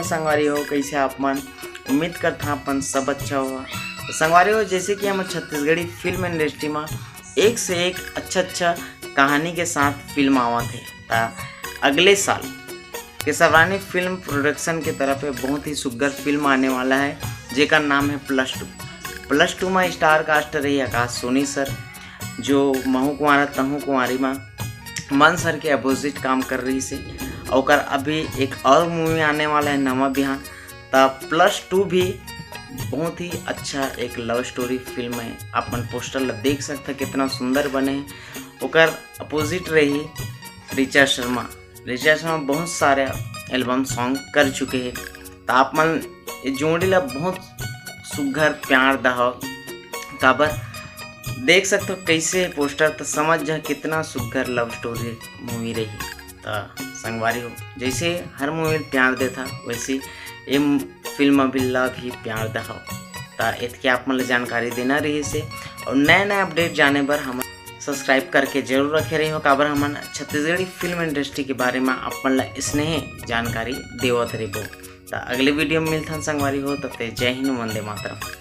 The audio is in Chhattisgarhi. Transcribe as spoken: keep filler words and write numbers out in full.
संगवारी हो, कैसे आप मन? उम्मीद करथन आप मन सब अच्छा हो। तो संगवारी हो, जैसे कि हमर छत्तीसगढ़ी फिल्म इंडस्ट्री में एक से एक अच्छा अच्छा कहानी के साथ फिल्म आवत हे, ता अगले साल केसरवानी फिल्म प्रोडक्शन के तरफ से बहुत ही सुग्घर फिल्म आने वाला है, जेकर नाम है प्लस टू। प्लस टू में स्टार कास्ट रही आकाश सोनी सर, जो महू कुंवारा तहू कुंवारी में मन सर के अपोजिट काम कर रही से। ओकर अभी एक और मूवी आने वाला है नवा बिहान। ता प्लस टू भी बहुत ही अच्छा एक लव स्टोरी फिल्म है। अपन पोस्टर ला देख सकता कितना सुंदर बने है। ओकर अपोजिट रही ऋचा शर्मा। ऋचा शर्मा बहुत सारे एल्बम सॉन्ग कर चुके हैं। तो आप मन ये जोड़ी ला बहुत सुग्घर प्यार दहव। काबर देख सकते हो कैसे पोस्टर, तो समझ जा कितना सुग्घर लव स्टोरी मूवी रही। तो संगवारी हो, जैसे हर मूवी प्यार देथा, वैसे ये फिल्म बिल्ला भी प्यार दहव। ता एतके आप मन ला जानकारी देना रही से। और नया नया अपडेट जाने बर हम सब्सक्राइब करके जरूर रखे रही हो, काबर हमन छत्तीसगढ़ी फिल्म इंडस्ट्री के बारे में आप मन ला स्नेह जानकारी देवत रहिबो। ता अगले वीडियो में मिलथन संगवारी हो, तब तक जय हिंद, वंदे मातरम।